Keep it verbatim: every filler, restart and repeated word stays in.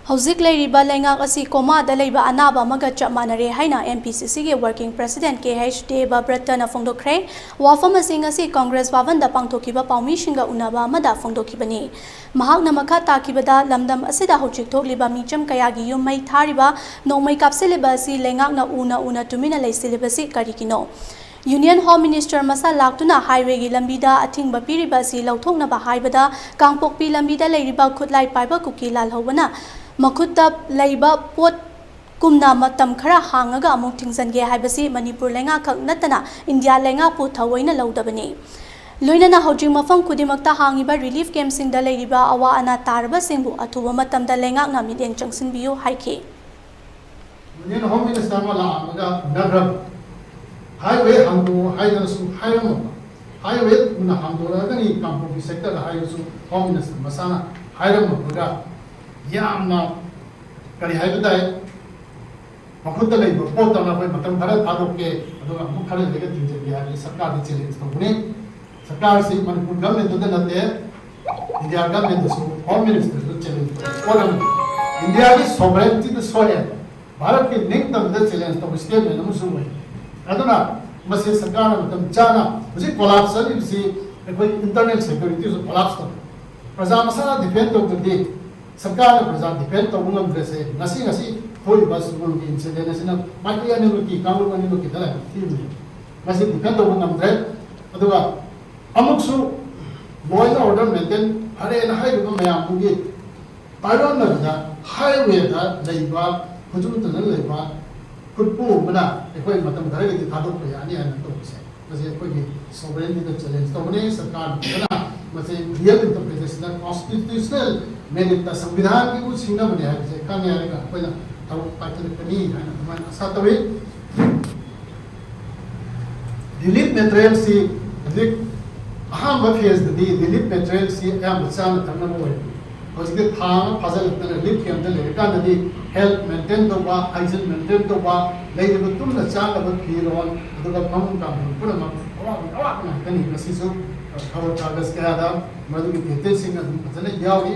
ꯍꯧꯖꯤꯛ ꯂꯩꯔꯤꯕ ꯂꯩꯉꯥꯛ ꯑꯁꯤ ꯀꯣꯃꯥꯗ ꯂꯩꯕ ꯑꯅꯥꯕ ꯑꯃꯒ ꯆꯞ ꯃꯥꯟꯅꯔꯦ ꯍꯥꯏꯅ M P C C ꯒꯤ working president K H ꯗꯦꯕꯕ꯭ꯔꯠꯇꯅ ꯐꯣꯡꯗꯣꯛꯈ꯭ꯔꯦ꯫ ꯋꯥꯐꯝ ꯑꯁꯤ ꯉꯁꯤ ꯀꯪꯒ꯭ꯔꯦꯁ ꯚꯕꯟꯗ ꯄꯥꯡꯊꯣꯛꯈꯤꯕ ꯄꯥꯎꯃꯤꯁꯤꯡꯒ ꯎꯅꯕ ꯑꯃꯗ ꯐꯣꯡꯗꯣꯛꯈꯤꯕꯅꯤ꯫ ꯃꯍꯥꯛꯅ ꯃꯈꯥ ꯇꯥꯈꯤꯕꯗ, ꯂꯝꯗꯝ ꯑꯁꯤꯗ ꯍꯧꯖꯤꯛ ꯊꯣꯛꯂꯤꯕ ꯃꯤꯆꯝ ꯀꯌꯥꯒꯤ ꯌꯨꯝ ꯃꯩ ꯊꯥꯔꯤꯕ, ꯅꯣꯡꯃꯩ ꯀꯥꯞꯁꯤꯜꯂꯤꯕ ꯑꯁꯤ ꯂꯩꯉꯥꯛꯅ ꯎꯅ ꯎꯅ ꯇꯨꯃꯤꯟꯅ ꯂꯩꯁꯤꯜꯂꯤꯕꯁꯤ ꯀꯔꯤꯒꯤꯅꯣ? Union Home Minister ꯃꯁꯥ ꯂꯥꯛꯇꯨꯅ highway ꯒꯤ ꯂꯝꯕꯤꯗ ꯑꯊꯤꯡꯕ ꯄꯤꯔꯤꯕ ꯑꯁꯤ ꯂꯧꯊꯣꯛꯅꯕ ꯍꯥꯏꯕꯗ, ꯀꯥꯡꯄꯣꯛꯄꯤ ꯂꯝꯕꯤꯗ ꯂꯩꯔꯤꯕ ꯈꯨꯠꯂꯥꯏ ꯄꯥꯏꯕ ꯀꯨꯀꯤ ꯂꯥꯜꯍꯧꯕꯅ ꯃꯈꯨꯠꯇ ꯂꯩꯕ ꯄꯣꯠ ꯀꯨꯝꯅ ꯃꯇꯝ ꯈꯔ ꯍꯥꯡꯉꯒ ꯑꯃꯨꯛ ꯊꯤꯡꯖꯤꯟꯒꯦ ꯍꯥꯏꯕꯁꯤ ꯃꯅꯤꯄꯨꯔ ꯂꯩꯉꯥꯛꯈꯛ ꯅꯠꯇꯅ ꯏꯟꯗꯤꯌꯥ ꯂꯩꯉꯥꯛꯄꯨ ꯊꯑꯣꯏꯅ ꯂꯧꯗꯕꯅꯤ꯫ ꯂꯣꯏꯅꯅ ꯍꯧꯖꯤꯛ ꯃꯐꯝ ꯈꯨꯗꯤꯡꯃꯛꯇ ꯍꯥꯡꯉꯤꯕ relief camp ꯁꯤꯡꯗ ꯂꯩꯔꯤꯕ ꯑꯋꯥ ꯑꯅꯥ ꯇꯥꯔꯕꯁꯤꯡꯕꯨ ꯑꯊꯨꯕ ꯃꯇꯝꯗ ꯂꯩꯉꯥꯛꯅ ꯃꯤꯠꯌꯦꯡ ꯆꯪꯁꯤꯟꯕꯤꯌꯨ ꯍꯥꯏꯈꯤ꯫ Union Home Minister ꯑꯃ ꯂꯥꯛꯑꯝꯃꯒ ꯎꯅꯈ꯭ꯔꯕ, highway ꯍꯥꯡꯗꯣꯛꯑꯣ ꯍꯥꯏꯗꯅꯁꯨ ꯍꯥꯏꯔꯝꯃꯕ, highway ꯊꯨꯅ ꯍꯥꯡꯗꯣꯔꯛꯑꯒꯅꯤ ꯀꯥꯡꯄꯣꯛꯄꯤ sector ꯗ ꯍꯥꯏꯕꯁꯨ Home Minister ꯃꯁꯥꯅ ꯍꯥꯏꯔꯝꯃꯕꯒ, ꯌꯥꯝꯅ ꯀꯔꯤ ꯍꯥꯏꯕ ꯇꯥꯏ, ꯃꯈꯨꯠꯇ ꯂꯩꯕ ꯄꯣꯠꯇꯧꯅ ꯑꯩꯈꯣꯏ ꯃꯇꯝ ꯈꯔ ꯊꯥꯗꯣꯛꯀꯦ, ꯑꯗꯨꯒ ꯑꯃꯨꯛ ꯈꯔ ꯂꯩꯔꯒ ꯊꯤꯡꯖꯤꯟꯒꯦ ꯍꯥꯏꯕꯒꯤ ꯁꯔꯀꯥꯔꯗ challenge ꯇꯧꯕꯅꯤ꯫ ꯁꯔꯀꯥꯔꯁꯤ ꯃꯅꯤꯄꯨꯔ government ꯇꯗ ꯅꯠꯇꯦ, ꯏꯟꯗꯤꯌꯥ government ꯇꯁꯨ, Home Minister ꯗꯁꯨ challenge ꯇꯧꯕ ꯄꯣꯠ ꯑꯃꯅꯤ꯫ ꯏꯟꯗꯤꯌꯥꯒꯤ sovereignty ꯗ ꯁꯣꯛꯑꯦ, ꯚꯥꯔꯠꯀꯤ ꯅꯤꯡꯇꯝꯕꯗ challenge ꯇꯧꯕ statement ꯑꯃꯁꯨ ꯑꯣꯏ꯫ ꯑꯗꯨꯅ ꯃꯁꯤ ꯁꯔꯀꯥꯔꯅ ꯃꯇꯝ ꯆꯥꯅ, ꯍꯧꯖꯤꯛ collapse ꯆꯠꯂꯤꯕꯁꯤ ꯑꯩꯈꯣꯏ internal security ꯁꯨ collapse ꯇꯧꯔꯦ꯫ ꯄ꯭ꯔꯖꯥ ꯃꯁꯥꯅ defend ꯇꯧꯗ꯭ꯔꯗꯤ, ꯁꯔꯀꯥꯔꯅ ꯄ꯭ꯔꯖꯥ defend ꯇꯧꯕ ꯉꯝꯗ꯭ꯔꯁꯦ, ꯉꯁꯤ, ꯉꯁꯤ ꯊꯣꯛꯏꯕ ꯁꯨꯒꯨꯅꯨꯒꯤ incident ꯑꯁꯤꯅ ꯃꯥꯏꯀꯩ ꯑꯅꯤꯃꯛꯀꯤ, ꯀꯥꯡꯂꯨꯞ ꯑꯅꯤꯃꯛꯀꯤꯗ ꯂꯥꯏꯕꯛ ꯊꯤꯕꯅꯤ꯫ ꯃꯁꯤ defend ꯇꯧꯕ ꯉꯝꯗ꯭ꯔꯦ꯫ ꯑꯗꯨꯒ ꯑꯃꯨꯛꯁꯨ law and order maintain ꯐꯔꯦꯅ ꯍꯥꯏꯔꯤꯕ ꯃꯌꯥꯝꯗꯨꯒꯤ ꯇꯥꯏꯑꯣꯟꯅꯕꯗ highway ꯗ ꯂꯩꯕ, ꯈꯨꯠꯁꯨ ꯈꯨꯠꯇꯅ ꯂꯩꯕ ꯈꯨꯠꯄꯨ ꯑꯃꯅ ꯑꯩꯈꯣꯏ ꯃꯇꯝ ꯈꯔꯒꯤꯗꯤ ꯊꯥꯗꯣꯛꯄ ꯌꯥꯅꯤ ꯍꯥꯏꯅ ꯇꯧꯕꯁꯦ, ꯃꯁꯤ ꯑꯩꯈꯣꯏꯒꯤ sovereignty ꯗ challenge ꯇꯧꯕꯅꯤ꯫ ꯁꯔꯀꯥꯔꯅ ꯐꯖꯅ ꯃꯁꯤ real interpretation ꯗ constitutional merit ꯇ ꯁꯪꯕꯤꯙꯥꯟꯒꯤꯕꯨ ꯁꯤꯡꯅꯕꯅꯤ ꯍꯥꯏꯕꯁꯦ ꯈꯪꯉꯦ ꯍꯥꯏꯔꯒ ꯑꯩꯈꯣꯏꯅ ꯊꯕꯛ ꯄꯥꯏꯈꯠꯂꯛꯀꯅꯤ ꯍꯥꯏꯅ ꯑꯗꯨꯃꯥꯏꯅ ꯑꯥꯁꯥ ꯇꯧꯏ꯫ Relief material ꯁꯤ ꯍꯧꯖꯤꯛ ꯑꯍꯥꯟꯕ phase ꯇꯗꯤ relief material ꯁꯤ ꯑꯌꯥꯝꯕ ꯆꯥꯅ ꯊꯛꯅꯕ ꯑꯣꯏ꯫ ꯍꯧꯖꯤꯛꯇꯤ ꯊꯥ ꯑꯃ ꯐꯥꯖꯤꯜꯂꯛꯇꯅ relief camp ꯇ ꯂꯩꯔꯀꯥꯟꯗꯗꯤ health maintain ꯇꯧꯕ, hygiene maintain ꯇꯧꯕ, ꯂꯩꯔꯤꯕ ꯇꯨꯝꯅ ꯆꯥꯅꯕ ꯐꯤꯔꯣꯜ, ꯑꯗꯨꯒ ꯐꯃꯨꯡ ꯀꯥꯡꯊꯣꯟ ꯄꯨꯝꯅꯃꯛ ꯑꯋꯥꯕꯒꯤ ꯑꯋꯥꯕ ꯉꯥꯛꯇꯅꯤ꯫ ꯃꯁꯤꯁꯨ ꯈꯕꯔ ꯀꯥꯒꯖ ꯀꯌꯥꯗ ꯃꯗꯨꯒꯤ detail ꯁꯤꯡ ꯑꯗꯨꯝ ꯐꯖꯅ ꯌꯥꯎꯔꯤ꯫